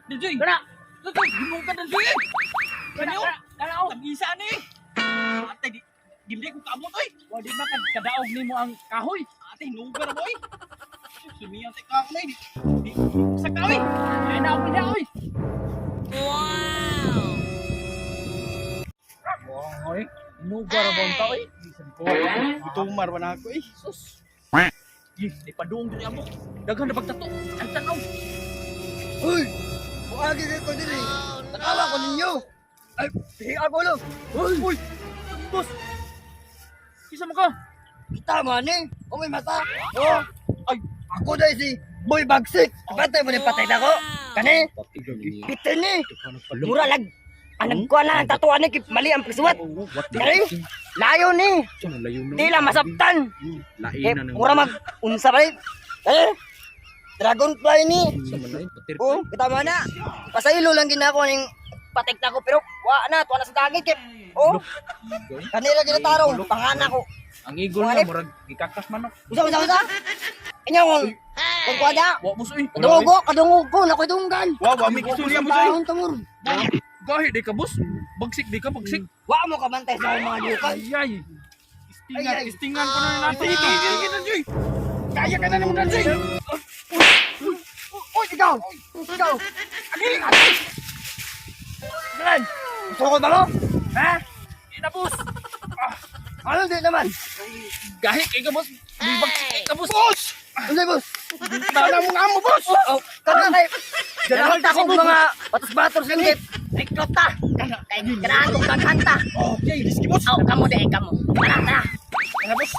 Danjoy. Kana. Danjoy, hinong ka, Danjoy. Eh. Kana, Kanyo. kana, kana oh. Tag-isa ni. Ate, di di ko kaabot oy. Wa di ba kadaog nimo ang kahoy? Ate, hinuga na boy. Sumiyan sa ka oy. Di sa ka oy. Ay na ako niya oy. Wow! Oy, hinuga ra ba ang tao oy? Gutumar ba na ako eh. Sus. Di, di padung diri amo. Daghan na pagtato. Ang tanaw. Uy! Buagi kayo ko dili. Takawa ko ninyo. Ay, pihi ako lang. Uy! Uy! Boss. Isa mo ka? Kita man eh. O may mata. Oh! Ay, ako dahil si Boy Bagsik. Patay mo ni patay na ko. Kani? Bitin ni. Mura lag. Anag ko na ang tatuan ni mali ang pagsuwat. Kani? Layo ni. Di lang masabtan. Eh, mura mag unsa ba ni? Eh, dragonfly ni. Oh, kita man na. Pasaylo lang ginako ning patek na ko pero wa na tuwa na sa dangit kay. Oh. Kanila ginatarong pangana ko. Ang igol na murag gikakas manok. Usa usa usa. Inyo kung kuha na. Wa boss oy. Kadungo kadungo ko na ko'y dunggan. Wa wa mi kisulya mo soy. Taon tamur. Gahi di ka boss. Bagsik di ka bagsik. Wa mo kabantay sa akong mga dukan. Ay ay. Istingan, Ay, ay. istingan ko na nato. Sige, sige, sige, Danjoy. Kaya ka na naman, Danjoy. Uy, ikaw! Ikaw! Agili, agili. Dalan! Gusto ko ba mo? Ha? Di na boss. Ano di naman? Gahi kay ka boss. May bagsik kay ka boss. Boss! Ano boss? Sana mong amo, boss. Oh, kana kay Ganahan ta kong mga batos-batos lang kay recruit ta. Kay ganahan kong daghan ta. Okay, sige, boss. Oh, kamo di kamo. Tara, tara. Ano, boss?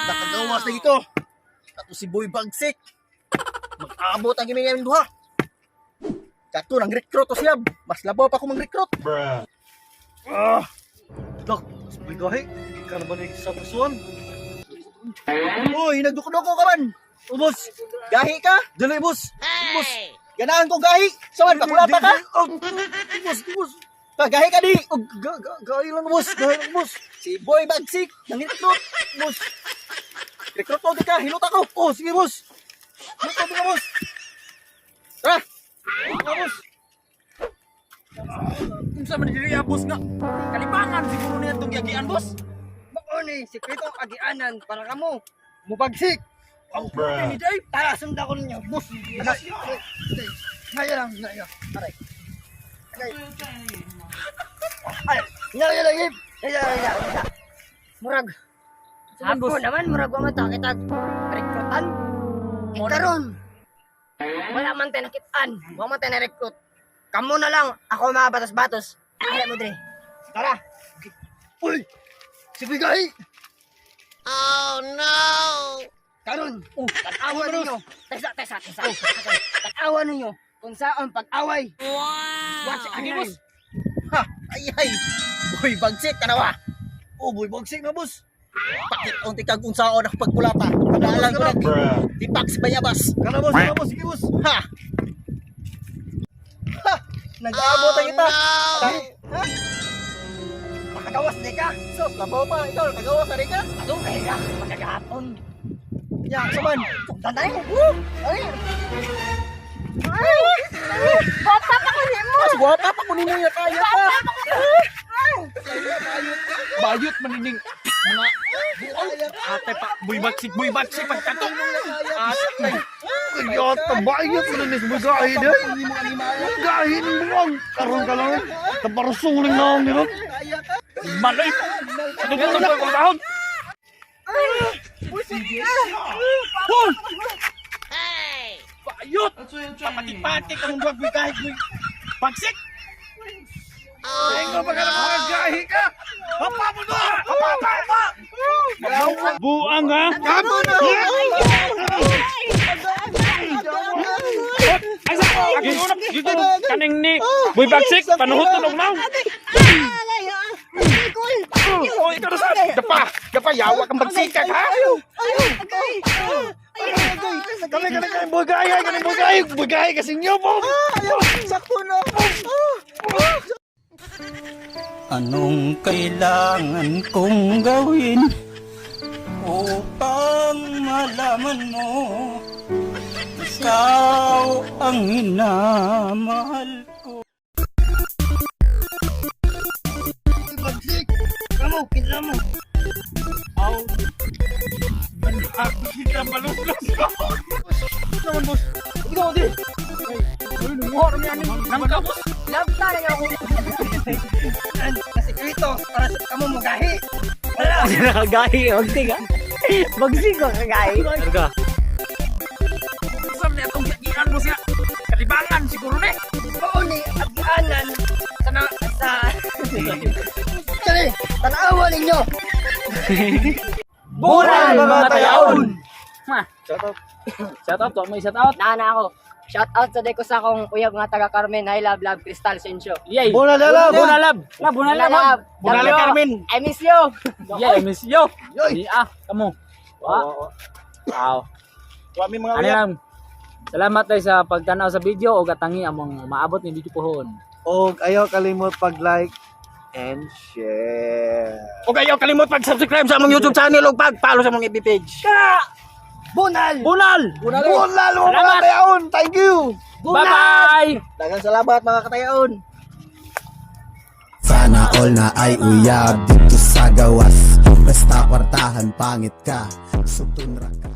Nakagawas na ito. Kato si Boy Bagsik. Mag-abot ang gimay namin duha. Kato, nang recruit to siya. Mas labaw pa ako mang-recruit. Bruh. Ah! Dok, mas Boy Gahi. Ikaw na ba na sa pusuan? Uy, nagdukudoko ka man. O, boss, gahi ka? Dali, boss. Boss, ganahan ko gahi. Sawan, pakulata ka? Oh, boss, boss. Pa, gahi ka di. Oh, gahi lang, boss. Gahi lang, boss. Si Boy Bagsik, nang recruit. Boss. Recruit ko di ka, hilot ako. Oh, sige, boss. Hilot ko di ka, boss. Tara. Tara, boss. Unsa man diri ah, boss nga? Kalibangan siguro niya tong giagian boss. Mao ni sekretong agianan para kamo mubagsik. Oh, ni day. Tara, sundan ko ninyo, boss. Aray, aray, ngayon lang, ngayon. Aray. Aray. Ay, ngayon lang, ngayon. Ngayon lang, ngayon lang. Murag. Saan, boss? Ako naman, murag wa man ta kita rekrutan. Eh, karon. Wala man tayo nakitaan. Wa man tayo na-recruit. Kamo na lang, ako mga batos-batos. Ay mo dre. Tara. Uy! Si Bigay! Oh no! Karon, oh, tanawa ninyo. Tesa, tesa, tesa. Tanawa ninyo kung saan pag-away. Wow! Watch Sige, ang boss. Ha, ay ay. Boy Bagsik kanawa. Oh, Boy Bagsik na, boss. Pakit unti kag unsaon ang pagkulata. Kadalan ko nag Tipak si Bayabas. Kana boss, kana boss, sige boss. Ha. Ha, nag-aabot ang kita. Ha? Makagawas di ka. Sos, labaw pa ikaw, nagawas na rin ka. Ato kay ka magagapon. Ya, saman. Sundan tayo. Woo! Ay! Ay! Bata pa ko nimo. Mas guwapa pa kunin mo yung kaya ka. Bayot man ining mga buong. Ate pa, Boy Bagsik, Boy Bagsik pagtato. Ate. Kaya tabayot mo na ni Bugahi din. Bugahi ni buwang. Karoon ka lang. Tabarusuling na ang nila. Maloy. Dugo sa pagkakahon. Hoy! Bayot! Patik-patik ang buwag boy kahit boy. Bagsik. Tengo pa ka na mga gahi ka. Hapa mo na! Hapa! Hapa! Buang ha? Kamo na! Ay sa ako dito kaning ni Boy Bagsik panuhuton og naw. Oh, ikaw na sa dapa. Dapa yawa kang bagsikan ha. Kami kami kami bugahi! Kami bugahi! Bugahi kasi niyo po! Sakto na. Anong kailangan kong gawin upang malaman mo ikaw Ikaw ang minamahal ko. Boy Bagsik. Kamo, kinsa mo. Aw. Kita malunglos ko. Naman, boss. Ikaw di. Nang ka, boss. Love tayo ako. Nasikreto para sa kamo mo gahi. Wala. Gahi, bagsig ha. Bagsig ko kagahi. Erga. Saan niya itong gigian mo siya? Kalibangan siguro ni. Mao ni agianan sa na sa Kani, tanawa ninyo. Bural mga tayaon! Shout out. Shout out to, may shout out. Naa na ako. Shout out sa deko sa akong uyab nga taga Carmen, I love love Crystal Sencho. Yay! Bunalab. Bunalab! La, bunalab! Love. Bunalab, Love you. Carmen. I miss you. Yeah, I miss you! Yoy! Ah, kamo. Wa. Wow. Wa mi mga Ano uyab. lang? Salamat tayo sa pagtanaw sa video o katangi among maabot ni video pohon. Og ayaw kalimot pag-like and share. Ug ayaw kalimot pag-subscribe sa among YouTube channel ug pag-follow sa among FB page. Bunal. Bunal! Bunal mga Salamat! tayaon. Thank you. Bye-bye! Daghang salamat mga katayaon. Sana all na ay uyab dito sa gawas. Basta kwartahan pangit ka, sutunra ka.